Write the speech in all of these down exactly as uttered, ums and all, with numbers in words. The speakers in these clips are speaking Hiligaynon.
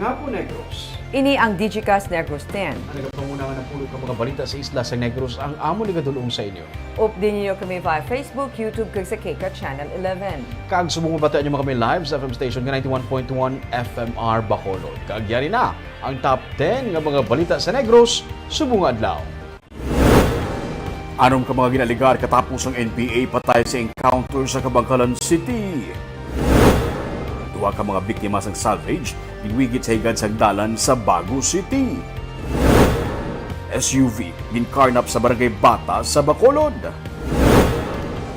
Apo Negros. Ini ang Digicast Negros ten. Ang nagapanguna nga napulo ka mga balita sa isla sa Negros ang amo ni gadulong sa inyo. Updi ninyo kami via Facebook, YouTube, kag sa K C A T Channel eleven. Kag subong mabatian nyo kami live sa F M station nga ninety-one point one F M R Bacolod. Kag yari na ang top ten nga mga balita sa Negros subong nga adlaw. Anom ka mga ginaligar katapos ang N P A patay sa encounter sa Kabankalan City. Duha ka mga biktima sang salvage ginwigit sa higad sang dalan sa Bago City. S U V ginkarnap sa Barangay Bata sa Bacolod.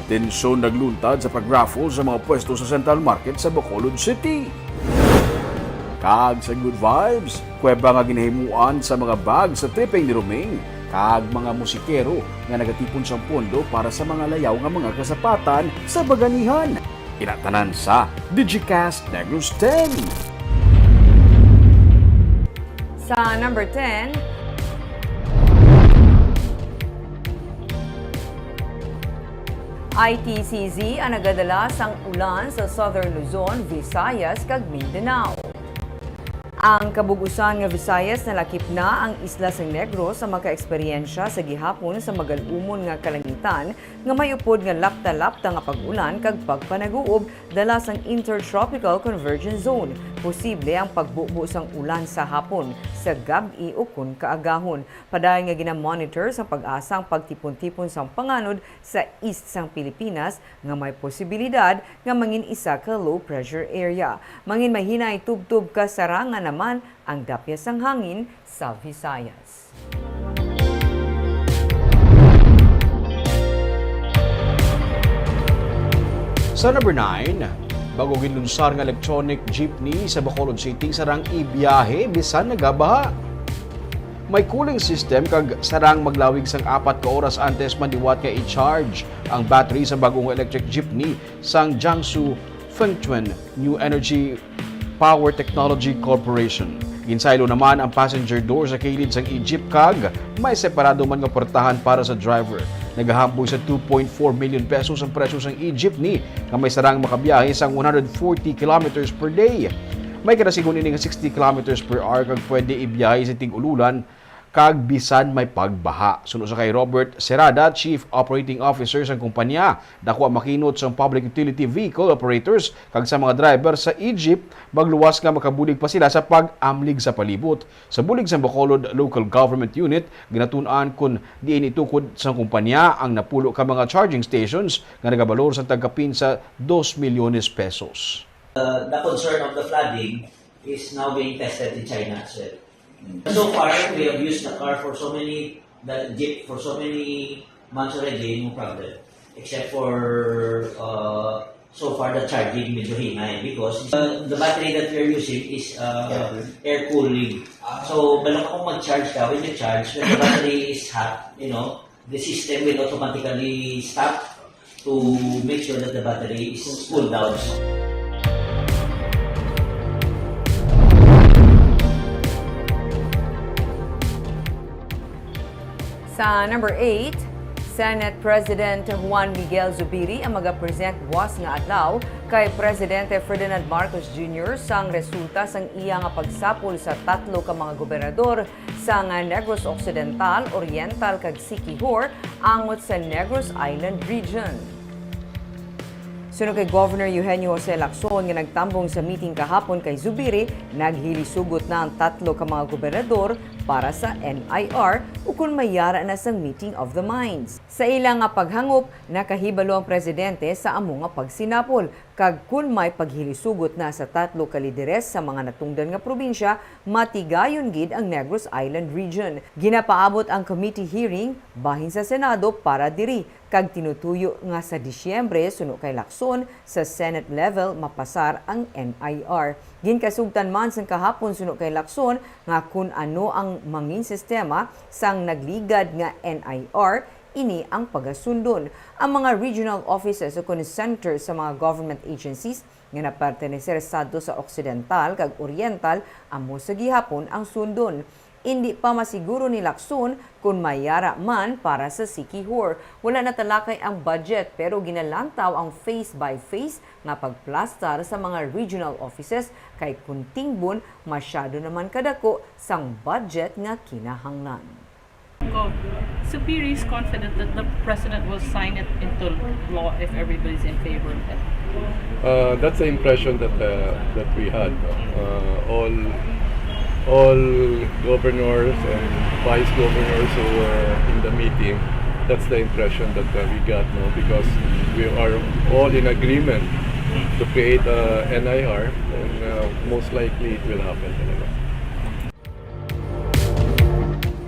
Tensyon nagluntad sa pag-raffle sa mga pwesto sa Central Market sa Bacolod City. Kag sa Good Vibes, kuweba nga ginahimuan sa mga bag sa tripping ni Roming, kag mga musikero nga nagatipon sang pondo para sa mga layaw nga mga kasapatan sa baganihan. Ina tanan sa Digicast Negros ten. Sa number ten, I T C Z ang nagadala sang ulan sa Southern Luzon, Visayas, kag Mindanao. Ang kabug-usan nga Visayas nalakip na ang isla sang Negros ang makaeksperyensya sa gihapon sa magal-umon nga kalangitan nga may upod nga lapta-lapta nga pag-ulan kag pagpanaguob dala sang Intertropical Convergence Zone. Posible ang pagbubo sang ulan sa hapon, sa gab-i ukon kaagahon. Padayon nga gina-monitor sang PAGASA ang pagtipon-tipon sang panganod sa east sang Pilipinas nga may posibilidad nga mangin isa ka low pressure area. Mangin mahinay tubtob ka sarangan naman ang dapya sang hangin sa Visayas. Sa number nine, bag-o ginlunsar nga electronic jeepney sa Bacolod City sarang ibiyahe bisan nagabaha. May cooling system kag sarang maglawig sang apat ka oras antes man liwat nga i-charge ang battery sa bag-o nga electric jeepney sang Jiangsu Fengchuan New Energy Power Technology Corporation. Ginsaylo naman ang passenger door sa kilid sang e-jeep kag may separado man nga portahan para sa driver. Nagahamboy sa two point four million pesos ang presyo sang e-jeepney nga may sarang makabiyahe sang one hundred forty kilometers per day. May kadasigon ini nga sixty kilometers per hour kag pwede ibiyahe sa tig-ululan kag bisan may pagbaha. Suno sa kay Robert Serrada, Chief Operating Officer sang kumpanya, daku ang makinot sang Public Utility Vehicle Operators kag sa mga driver sa e-jeep, magluwas nga makabulig pa sila sa pag-amlig sa palibot. Sa bulig sang Bacolod Local Government Unit, ginatun-an kon diin itukod sang kumpanya ang napulo ka mga charging stations nga nagabalor sang tagkapin sa dos milyones pesos. Uh, the concern of the flooding is now being tested in China as well. So far, we have used the car for so many, the jeep for so many months already, no problem. Except for uh, so far the charging medyo hinay because uh, the battery that we are using is uh, air cooling. So, balo ka kung mag-charge ka, when you charge, when the battery is hot, you know, the system will automatically stop to make sure that the battery is cooled down. Sa number eight, Senate President Juan Miguel Zubiri ang magapresent buas nga adlaw kay Presidente Ferdinand Marcos Junior sang resulta sang iya nga pagsapol sa tatlo ka mga gobernador sang Negros Occidental, Oriental, kag Siquijor angot sa Negros Island Region. Suno kay Governor Eugenio Jose Lacson nga nagtambong sa meeting kahapon kay Zubiri, naghilisugot na ang tatlo ka mga gobernador para sa N I R ukon may yara na sang meeting of the minds. Sa ila nga paghangop, nakahibalo ang presidente sa amo nga pagsinapol, kag kon may paghilisugot na sa tatlo ka lideres sa mga natungdan nga probinsya, matigayon gid ang Negros Island Region. Ginapaabot ang committee hearing bahin sa Senado para diri, kag tinutuyo nga sa Disyembre, suno kay Lacson, sa Senate level mapasar ang N I R. Ginkasugtan man sang kahapon, suno kay Lacson, nga kun ano ang mangin sistema sang nagligad nga N I R, ini ang pagasundon. Ang mga regional offices ukon center sa mga government agencies nga naperteneser sadto sa Occidental kag Oriental amo sa gihapon ang sundon. Indi pa masiguro ni Lacson kon may yara man para sa Siquijor. Wala natalakay ang budget, pero ginalantaw ang phase by phase nga pagplastar sa mga regional offices, kay kon tingbon, masyado naman kadako sang budget nga kinahanglan. Superior is confident that the president will sign it into law if everybody's in favor of it. Uh, that's the impression that uh, that we had. No? Uh, all all governors and vice governors who were in the meeting, that's the impression that uh, we got. No? Because we are all in agreement to create a N I R, and uh, most likely it will happen. Talaga.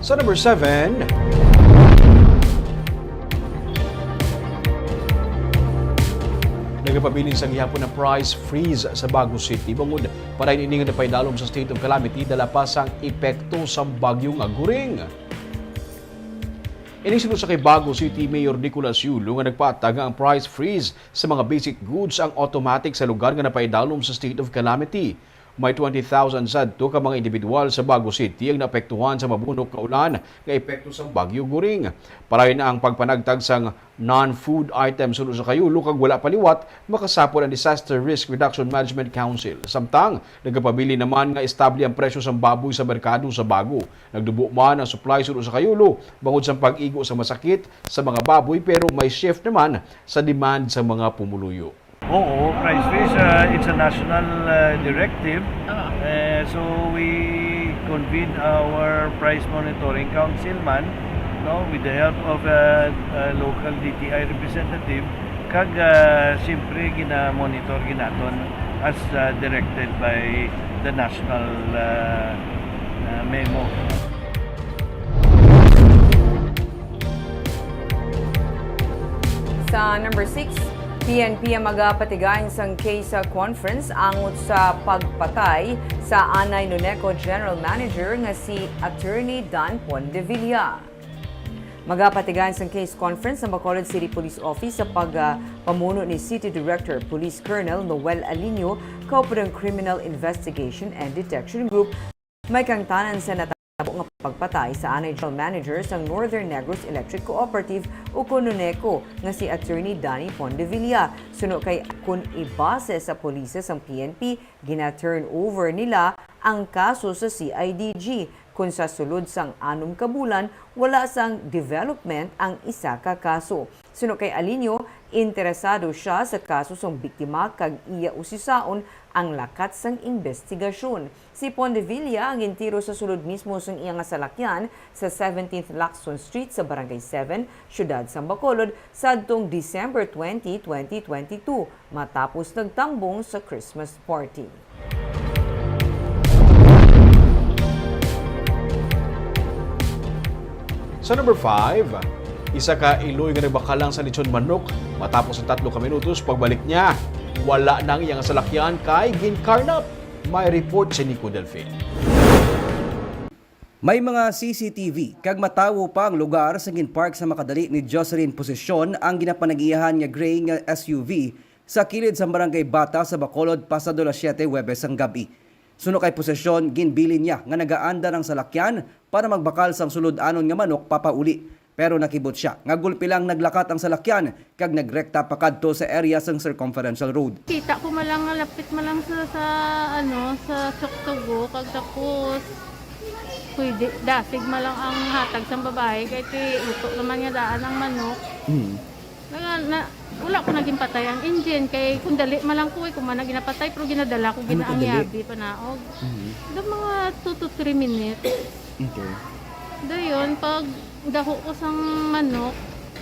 Sa number seven, nagapabilin sa gihapon ang price freeze sa Bago City. Bangod para ini nga napaidalom sa state of calamity, dala pa sang epekto sa bagyo nga Goring. Ini suno sa kay Bago City Mayor Nicolas Yulo nga nagpatag nga ang price freeze sa mga basic goods ang automatic sa lugar nga napaidalom sa state of calamity. May twenty thousand sadto ka mga individual sa Bago City ang naapektuhan sa mabunok nga ulan nga epekto sang Bagyo Goring. Paray na ang pagpanagtag sang non-food items suno sa kayulo kag wala pa liwat makasapol ang Disaster Risk Reduction Management Council. Samtang nagapabilin naman nga estable ang presyo sang baboy sa merkado sa Bago. Nagdubo man ang supply suno sa kayulo bangod sang pag-igo sa masakit sa mga baboy, pero may shift naman sa demand sa mga pumuluyo. Oo, price freeze, uh, it's a national uh, directive. Uh, so we convened our price monitoring council man, no, with the help of uh, uh, local D T I representative. Kag uh, siyempre gina-monitor ginaton as uh, directed by the national uh, uh, memo. Sa number six, P N P ang magapatigayon sang case conference angot sa pagpatay sa anay Noneco General Manager nga si Attorney Dan Pondevilla. Magapatigayon sang case conference ang Bacolod City Police Office sa pagpamuno ni City Director Police Colonel Noel Aliño kaupod ang Criminal Investigation and Detection Group. May kaangtanan sa natabo nga pagpatay sa anay general manager sang Northern Negros Electric Cooperative ukon Noneco nga si Attorney Danny Pondevilla. Suno kay, kun ibase sa polise sang P N P, gina-turn over nila ang kaso sa C I D G, kun sa sulod sang anom ka bulan wala sang development ang isa ka kaso. Suno kay Aliño, interesado sia sa kaso sang biktima kag iya usisaon ang lakat sang imbestigasyon. Si Pondevilla ang gintiro sa sulod mismo sang iya nga salakyan sa seventeenth Lacson Street sa Barangay seven, Siyudad sang Bacolod, sadtong December twenty, twenty twenty-two, matapos nagtambong sa Christmas party. Sa number five, isa ka iloy nga nagbakal lang sa lechon manok matapos ang tatlo ka minutos pagbalik niya, wala nang iyang salakyan kay ginkarnap. May report si Nico Delfin. May mga C C T V kag matawo pa ang lugar sa ginpark sa makadali ni Jocelyn Posesyon ang ginapanag-iyahan nga gray nga S U V sa kilid sa Barangay Bata sa Bacolod, pasado las siete Huwebes sang gab-i. Suno kay Posesyon, ginbilin niya nga nagaandar ang salakyan para magbakal sang sulod-anon nga manok papauli. Pero nakibot sia nga gulpi lang naglakat ang salakyan kag nagrekta pakadto sa area sang Circumferential Road. Kita ko man lang nga lapit man lang sa, sa, ano, sa Soktogo, kag tapos pwede, dasig man lang ang hatag sang babae, kay ti uto naman nga daan ang manok. Mm. Nga, na, wala ko na ginpatay ang engine, kay kung dali man lang ko, eh, kung man na ginapatay, pero ginadala ko, ano gina ang kadali? Yabi, panaog. Mhm. Da mga two to three minutes. Okay. Dayon, pag daho ko sang manok,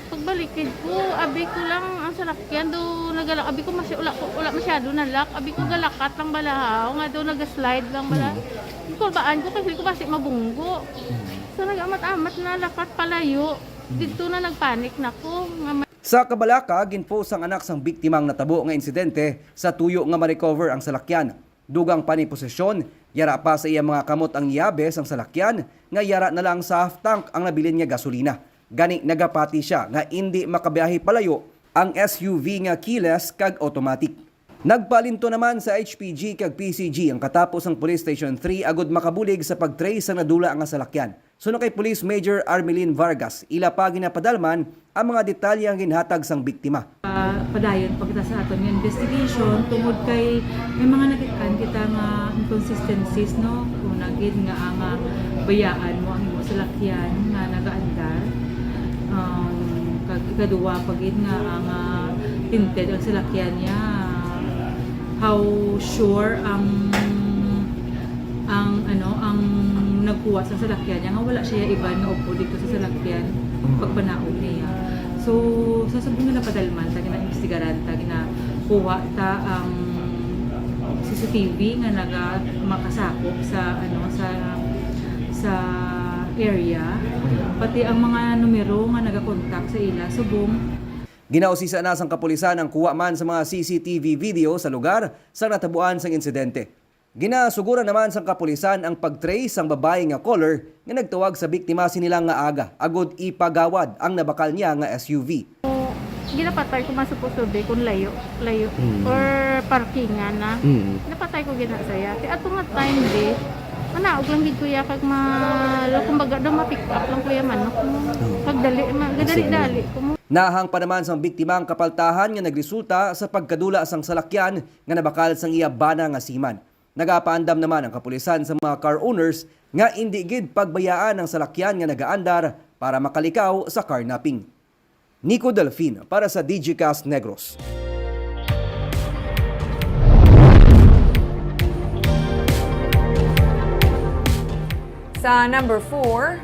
pagbalikid ko, abi ko lang ang salakyan, do nagala, abi ko masya, wala, ko- wala masyado na lock, abi ko galakat lang balahaw, nga do nagaslide lang bala. Hmm. Kurbaan ko kasi ko basi mabunggo. Hmm. So nag-amat-amat na lakat palayo. Hmm. Didto na nagpanic na ko. Nga may Sa kabalaka, ginpost sang anak sang biktima ang natabo nga insidente sa tuyo nga ma-recover ang salakyan. Dugang pa ni Posesyon, yara pa sa iya mga kamot ang yabe sang salakyan, nga yara na lang sa half tank ang nabilin nga gasolina. Gani nagapati sia nga indi makabiyahe palayo ang S U V nga keyless kag automatic. Nagpaalinto naman sa H P G kag P C G ang katapo sang Police Station three agud makabulig sa pag-trace sang nadula nga salakyan. Suno kay Police Major Armelin Vargas, ila pa ginapadalman ang mga detalye nga ginhatag sang biktima. Ah, padayon pa kita sa aton nga investigation tungod kay may mga nakit-an kita nga inconsistencies, no? Una gid nga ang, ah, bayaan mo ang imo salakyan nga nagaandar. Um, kag ikaduha pa gid nga ang, ah, tinted ang salakyan niya. How sure ang, ang, ano, ang nagkuha sa salakyan niya nga wala siya iban nga upod dito sa salakyan Mm. pagpanaog niya. So, sa subong nga napadalman ta, ginaimbestigaran ta, ginakuha ta ang C C T V nga naga-, makasakop sa, ano, sa, sa area, pati ang mga numero nga nagakontak sa ila subong. Ginausisa na sang kapulisan ang kuha man sa mga C C T V video sa lugar sa natabuan sang insidente. Ginasuguran naman sang kapulisan ang pag-trace sang babayi nga caller nga nagtawag sa biktima sini lang nga aga agud ipagawad ang nabakal niya nga S U V. Ginapatay ko man supposedly kung layo, layo Mm. or parkingan na. Mm. Napatay ko gina saya. Ti ato nga time di, manaog lang gid kuya kag ma-, kumbaga daw ma-pick up lang kuya manok mo. Mm. Kag dali, ma-, Sige. gadali-dali ko mo. Nahang pa naman sang biktima ang kapaltahan nga nagresulta sa pagkadula sang salakyan nga nabakal sang iya bana nga seaman. Nagapaandam naman ang kapulisan sa mga car owners nga indi gid pagbayaan ang salakyan nga nagaandar para makalikaw sa carnapping. Nico Delfin para sa Digicast Negros. Sa number four,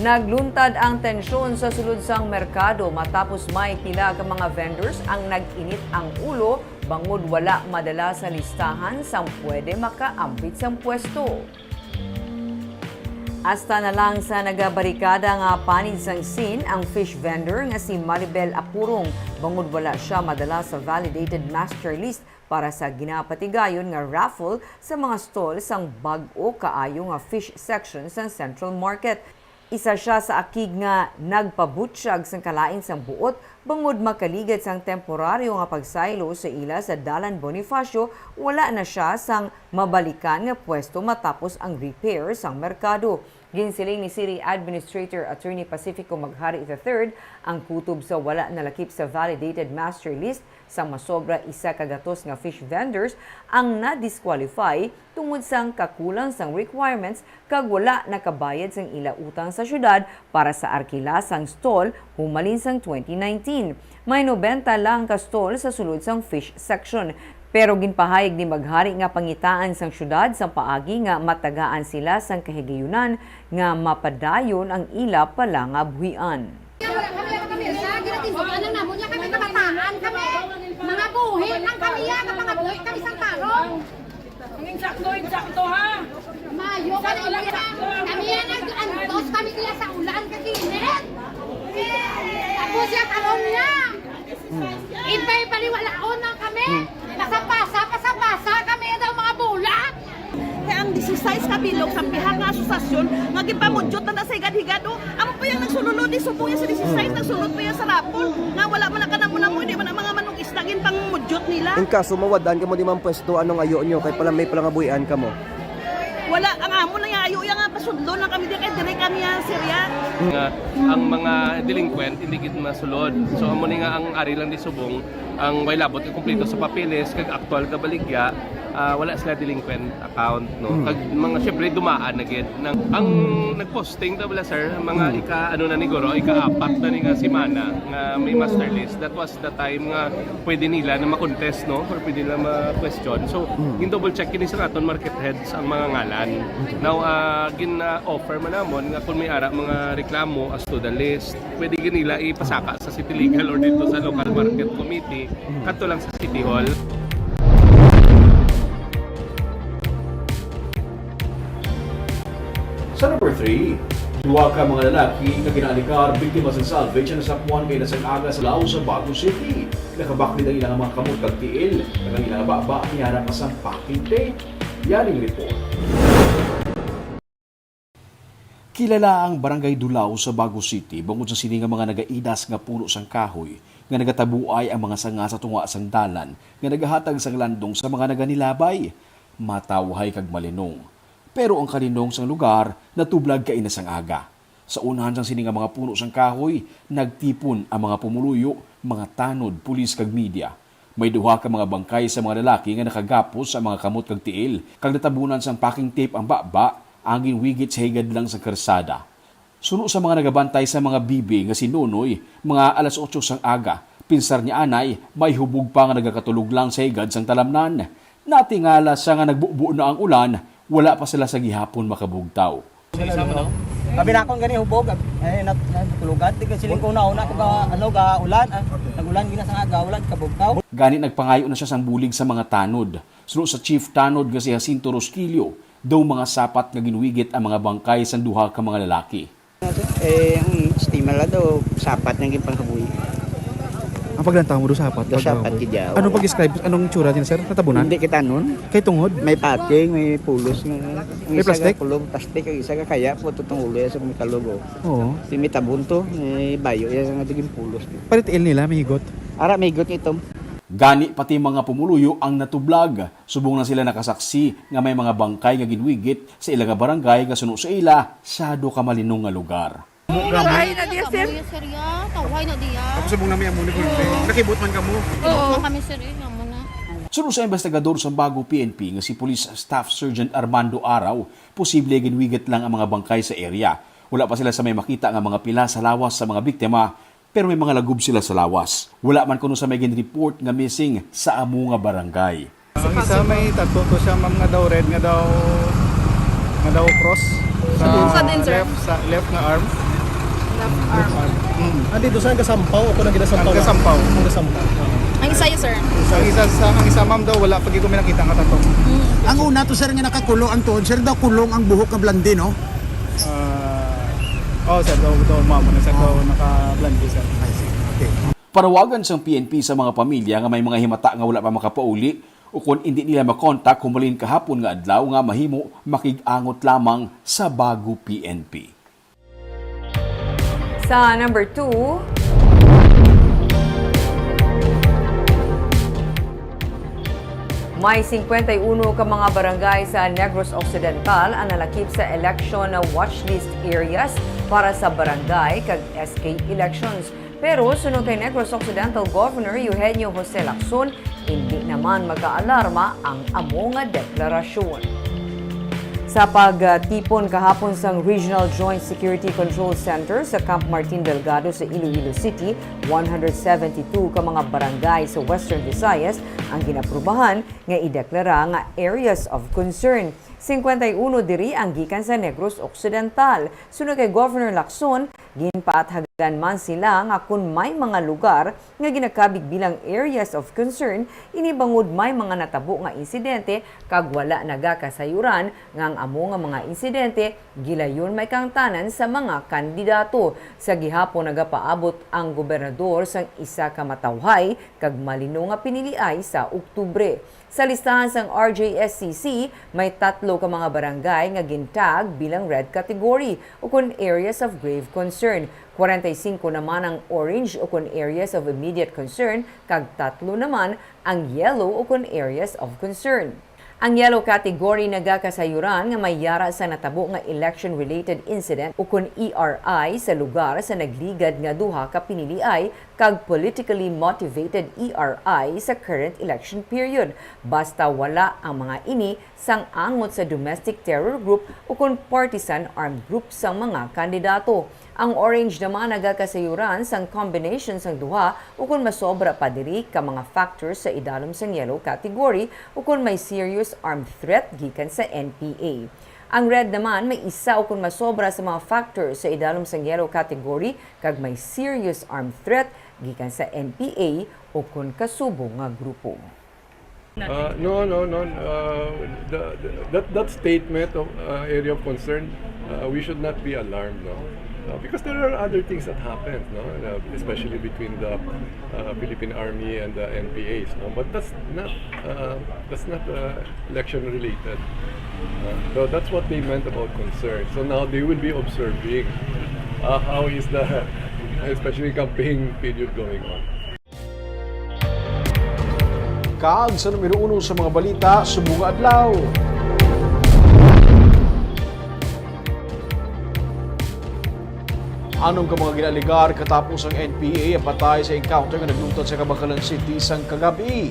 nagluntad ang tensyon sa sulod sang merkado matapos may pila ka mga vendors ang nag-init ang ulo bangod wala madala sa listahan sang pwede makaambit sang pwesto. Hasta na lang sa nagabarikada nga panid sang scene ang fish vendor nga si Maribel Apurong, bangod wala sia madala sa validated master list para sa ginapatigayon nga raffle sa mga stall sang bag-o kaayo nga fish section sang Central Market. Isa sia sa akig nga nagpabutyag sang kalain sang buot bangod makaligad sang temporaryo nga pagsaylo sa ila sa Dalan Bonifacio, wala na sia sang mabalikan nga pwesto matapos ang repair sang merkado. Ginsiling ni City Administrator Attorney Pacifico Maghari the third, ang kutob sa wala nalakip sa validated master list sang masobra isa ka gatos nga fish vendors ang na-disqualify tungod sang kakulang sang requirements kag wala nakabayad sang ila utang sa syudad para sa arkila sang stall humalin sang twenty nineteen. May nobenta lang ka stall sa sulod sang fish section, pero ginpahayag ni Maghari nga pangitaan sang syudad sang paagi nga matagaan sila sang kahigayunan nga mapadayon ang ila palangabuhian. Kami, kami, kami, sa ginatindugan lang namo niya, kami kabataan, kami, mga buhi lang kami, ya, kapangabuhi kami sang tarong. Ang insakto, insakto, ha? Mayo, kami, kami, kami, yan, nag-antos kami diya sa ulan, kaginit. Tapos siya, karon niya. Iba'y baliwalaon lang kami. Pasa-pasa, pasa-pasa kami daw mga bula. Kay ang disisais ka bilog sa pihak nga asosasyon nga gipamudyot na sa higad-higad, oh, amo pa yang nagsulod, di subong ya sa disisais, nagsulod pa ya sa rapol, nga wala man ang kanamo-namo, di man ang mga manok isda ginpangmudyot nila. In kaso mawad-an kamo di man pwesto, anong ayo nyo? Kay pala may palangabuhian kamo. Wala, ang amo lang ya, ayo ya nga pasudlon lang kami di kay dire kami ya, sir, ya. Nga ang mga delinquent hindi gid masulod. So amo ni nga ang ari lang di subong ang way labot nga kumpleto sa papeles kag aktual nga baligya, ah, wala sila delinquent account, no? Mm. Kag mga, syempre, dumaan na gid. Nang, ang nagposting daw bala, sir, mga Mm. ika, ano na ni guro, ika-apat na ni nga semana nga may master list. That was the time nga pwede nila na ma-contest, no? Or pwede nila ma-question. So, Mm. gin-double check kini sa aton market heads ang mga ngalan. Okay. Now, ah, gin-offer man namon nga kung may ara mga reklamo as to the list, pwede gid nila ipasaka sa City Legal or dito sa local market committee, Mm. kadto lang sa City Hall. Sa number three, duha ka mga lalaki nga ginaalikar biktima sang salvage ang nasapuan kay nasag-aga sa Lao sa Bago City. Nakabaklid ang ilang mga kamot kag tiil, kag ang ilang baba niana pa sang packing tape. Yaning report. Kilala ang Barangay Dulao sa Bago City bangod sa sini nga mga nagaidas nga puno sang kahoy nga nagatabuay ang mga sanga sa tunga sang dalan nga nagahatag sang landong sa mga naganilabay. Matawhay kag malinong. Pero ang kalinong sang lugar natublag kaina sang aga. Sa unahan sang sini nga mga puno sang kahoy, nagtipon ang mga pumuluyo, mga tanod, pulis kag media. May duha ka mga bangkay sa mga lalaki nga nakagapos sa mga kamot kag tiil, kag natabunan sang packing tape ang baba, ang ginwigit sa higad lang sa karsada. Suno sa mga nagabantay sa mga bibi nga si Nonoy, mga alas otso sang aga, pinsar niya anay, may hubog pa nga nagakatulog lang sa higad sang talamnan. Natingala sa nga nagbubo na ang ulan, wala pa sila sa gihapon makabugtaw. Kami nakon gani hubog, eh, nat-, natulugan, di kasi lingkod na una ko ga, ano, ga ulan, ah. Nag-ulan gina sa aga, ulan, kabugtaw. Gani nagpangayo na siya sang bulig sa mga tanod. Suno sa Chief Tanod nga si Jacinto Rosquillo, daw mga sapat nga ginwigit ang mga bangkay sang duha ka mga lalaki. Eh, ang estima la daw, sapat nga ginpanghabuhi. Ang paglantaw mo do sapat, Daw sapat paghabuhi. Gid yaw. Anong pag-describe? Anong tsura din, sir? Natabunan? Hindi kita nun. Kay tungod? May pating, may pulos nga. Ang May isa plastic? Ka kulog, plastic, ang isa ka kaya, po tutong ulo yan sa mga kalog, oh. Oo. Si may tabon to, may bayo yan sa nga tiging pulos. Palit il nila, may higot. Ara, may higot nga itom. Gani pati mga pumuluyo ang natublag. Subong na sila nakasaksi nga may mga bangkay nga ginwigit sa ila nga barangay nga suno sa ila, sado ka malinong nga lugar. Tawhay na diya, sir. Tawhay na diya. Tapos subong na may amo ni Kuya. Nakibot man kamo. Oo. Kami, sir, eh, amo na. Suno sa investigador sa Bago P N P nga si Police Staff Sergeant Armando Araw, posible ginwigit lang ang mga bangkay sa area. Wala pa sila sa may makita nga mga pila sa lawas sa mga biktima, pero may mga lagob sila sa lawas. Wala man kuno sa may gin-report nga missing sa amo nga barangay. Ang isa may tattoo to siya, ma'am, nga daw red, nga daw, nga daw cross. Sa Sa din, sir? Left, sa left nga arm. Left arm. Mm. Andi to sa gasampaw, ako nang ginasampaw. Ang gasampaw. Ang gasampaw. Ang isa yun, sir. Ang isa, sa, ang isa, ma'am, daw wala pa gid ko may nakita nga tattoo. Mm. Ang una to, sir, nga nakakulo ang tuod, sir, daw kulong ang buhok nga blonde, no? Ah, oh, sir, daw, daw, ma'am, ano, sir, daw naka-blonde, sir. I see. Okay. Panawagan sang P N P sa mga pamilya nga may mga himata nga wala pa makapauli ukon indi nila makontak humalin kahapon nga adlaw nga mahimo makig-angot lamang sa Bago P N P. Sa number two, may singkwenta y uno ka mga barangay sa Negros Occidental ang nalakip sa election watch list areas para sa barangay kag S K elections. Pero suno kay Negros Occidental Governor Eugenio Jose Lacson, hindi naman magkaalarma ang amo nga deklarasyon. Sa pagtipon kahapon sang Regional Joint Security Control Center sa Camp Martin Delgado sa Iloilo City, one hundred seventy-two ka mga barangay sa Western Visayas ang ginaprubahan nga ideklara nga areas of concern. Singkwenta y uno diri ang gikan sa Negros Occidental. Suno kay Governor Lacson, ginpaathagan man sila nga kon may mga lugar nga ginakabig bilang areas of concern, ini bangod may mga natabo nga insidente kag wala nagakasayuran nga ang amo nga mga insidente gilayon may kaangtanan sa mga kandidato. Sa gihapon nagapaabot ang gobernador sang isa ka matawhay kag malino nga piniliay sa Oktubre. Sa listahan sang R J S C C, may tatlo ka mga barangay nga gintag bilang red category ukon areas of grave concern. Kwarenta y singko naman ang orange ukon areas of immediate concern, kag tatlo naman ang yellow ukon areas of concern. Ang yellow category nagakasayuran nga may yara sa natabo nga election-related incident ukon E R I sa lugar sa nagligad nga duha ka piniliay kag politically motivated E R I sa current election period, basta wala ang mga ini sang angot sa domestic terror group ukon partisan armed group sang mga kandidato. Ang orange naman nagakasayuran sang combination sang duha ukon masobra pa diri ka mga factors sa idalom sang yellow category ukon may serious armed threat gikan sa N P A. Ang red naman may isa ukon masobra sa mga factors sa idalom sang yellow category kag may serious armed threat gikan sa N P A ukon kasubo nga grupo. Uh, no, no, no. Uh, the, the, that, that statement of, uh, area of concern, uh, we should not be alarmed, no? Uh, because there are other things that happened, no? Uh, especially between the, uh, Philippine Army and the N P As, no? But that's not, uh, that's not, uh, election related. So that's what they meant about concern. So now they will be observing uh, how is the, especially campaign period going on. Kag sa numero uno sa mga balita subong nga adlaw. Anom ka mga ginaaligar katapos ang N P A ang patay sa encounter nga nagluntad sa Kabankalan City sang kagabi.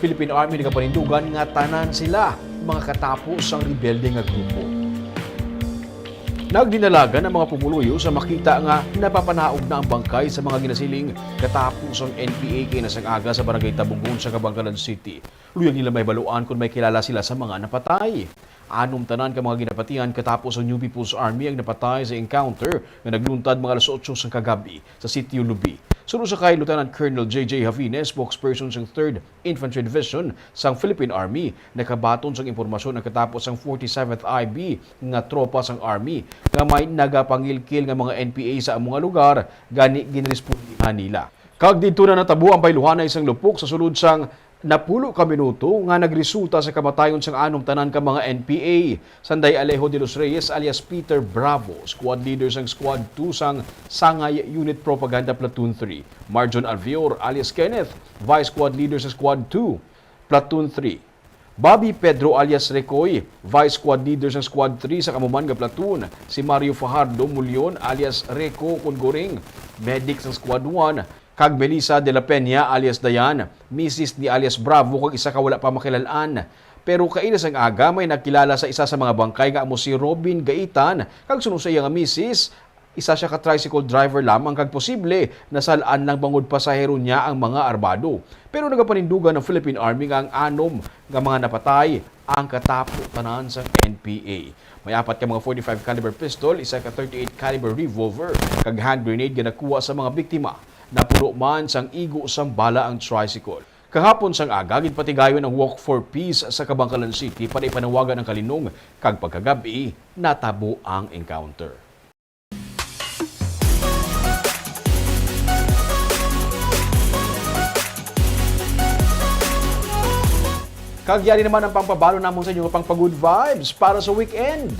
Philippine Army nagapanindugan nga tanan sila mga katapos sang rebelde nga grupo. Nagdinalagan ang mga pumuluyo sa makita nga napapanaog na ang bangkay sa mga ginasiling katapos ang N P A kay nasang-aga sa Barangay Tabungon sa Kabankalan City. Luyag nila mahibaluan kon may kilala sila sa mga napatay. Anom tanan ka mga ginapatihan katapos ang New People's Army ang napatay sa encounter nga nagluntad mga alas otso sang kagabi sa Sitio Lubi. Suno sa kay Lieutenant Colonel J J Javines, spokesperson sang Third Infantry Division sang Philippine Army, nakabaton sang impormasyon ang katapos sang forty-seventh I B nga tropa sang Army nga may nagapangilkil nga mga N P A sa amo nga lugar, gani ginrespondihan nila. Kag didto na natabo ang bayluhanay sang lupok sa sulod sang napulo ka minuto nga nagresulta sa kamatayon sang anom tanan ka mga N P A. Sanday Alejo de los Reyes alias Peter Bravo, squad leader sang Squad two sang Sangay Unit Propaganda Platoon three. Marjon Alvior alias Kenneth, vice squad leader sa Squad two, Platoon three. Bobby Pedro alias Rekoy, vice squad leader sa Squad three sa kamuman nga platoon. Si Mario Fajardo Mulion alias Reco Congoring, medic sa Squad one. Kag Melissa de la Peña alias Dayan, misis ni alias Bravo kag isa ka wala pa makilal-an. Pero kaina sang aga, may nakilala sa isa sa mga bangkay nga amo si Robin Gaitan, kag suno sa iya nga misis, isa siya ka tricycle driver lamang kag posible nasal-an lang bangod pasahero niya ang mga armado. Pero nagapanindugan ang Philippine Army nga ang anom nga mga napatay ang katapo tanan sang N P A. May apat ka mga forty-five caliber pistol, isa ka thirty-eight caliber revolver, kag hand grenade nga nakuha sa mga biktima. Napuno man sang igo sang bala ang tricycle. Kahapon sang aga, ginpatigayon ang Walk for Peace sa Kabankalan City para ipanawagan ang kalinong, kag pagkagabi, natabo ang encounter. Kag yari naman ang pangpabalo namon sa inyo nga pangpa-good vibes para sa weekend.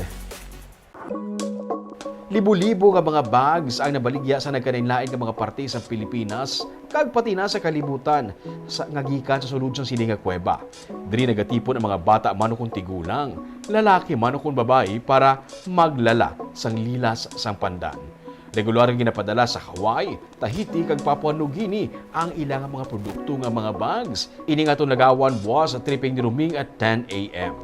Libo-libo nga mga bags ang nabaligya sa nagkalainlain nga mga parte sa Pilipinas, kag pati na sa kalibutan sa, nga gikan sa sulod sang sini nga kuweba. Diri nagatipon ang mga bata man ukon tigulang, lalaki man ukon babayi, para maglala sang lilas sang pandan. Regular nga ginapadala sa Hawaii, Tahiti, kag Papua New Guinea ang ila nga mga produkto nga mga bags. Ini nga aton lagawan buwas sa tripping ni Roming at ten A M.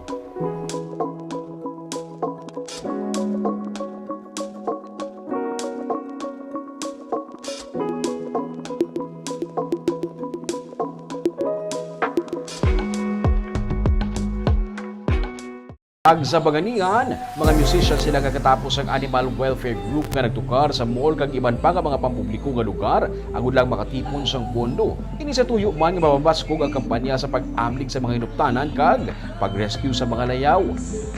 Kag sa Banganian, mga musician sila nga katapos ang Animal Welfare Group nga nagtukar sa mall kag iban pa nga mga pampubliko nga lugar agod lang makatipon sang pondo. Ini sa tuyo man nga mapabaskog ang kampanya sa pag-amlig sa mga hinuptanan kag pag-rescue sa mga layaw.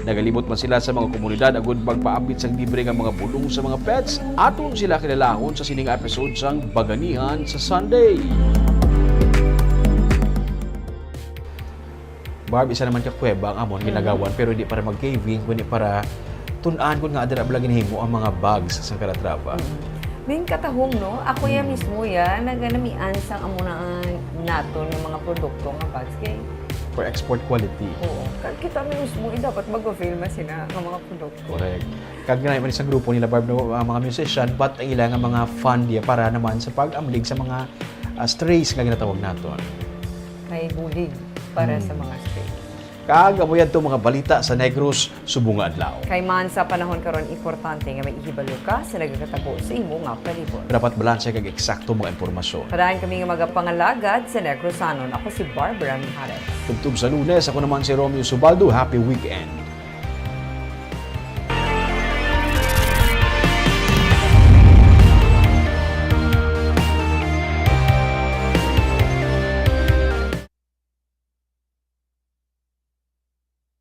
Nagalibot man sila sa mga komunidad agud magpaambit sang libre nga mga bulong sa mga pets. Aton sila kilalahon sa sining episode sang Baganihan sa Sunday. Barb, isa naman ka kuweba ang amon ginagawan, pero hindi para mag-caving, kundi para tun-an kun nga adira bala ginahimo ang mga bags sa Calatrava. Min katahom, no? Ako ya mismo ya naganamian sang amo na ang naton nga mga produkto nga bags kay for export quality. Oo. Kag kita mi mismo, eh, dapat mag-avail man sina nga mga produkto. Correct. Kag ganahi man sa grupo nila, Barb, no, ang mga musician, but ang ila nga mga fund ya para naman sa pag-amlig sa mga, ah, strays nga ginatawag naton. May bulig para sa mga strays. Kag amo yadto mga balita sa Negros subong nga adlaw. Kay man sa panahon karon, importante nga may ihibalo ka sa nagakatabo sa imo nga palibot. Dapat balanse kag eksakto mga impormasyon. Padayon kami nga magapangalagad sa Negrosanon. Ako si Barbara Mijares. Tubtob sa Lunes, ako naman si Romeo Subaldo. Happy weekend.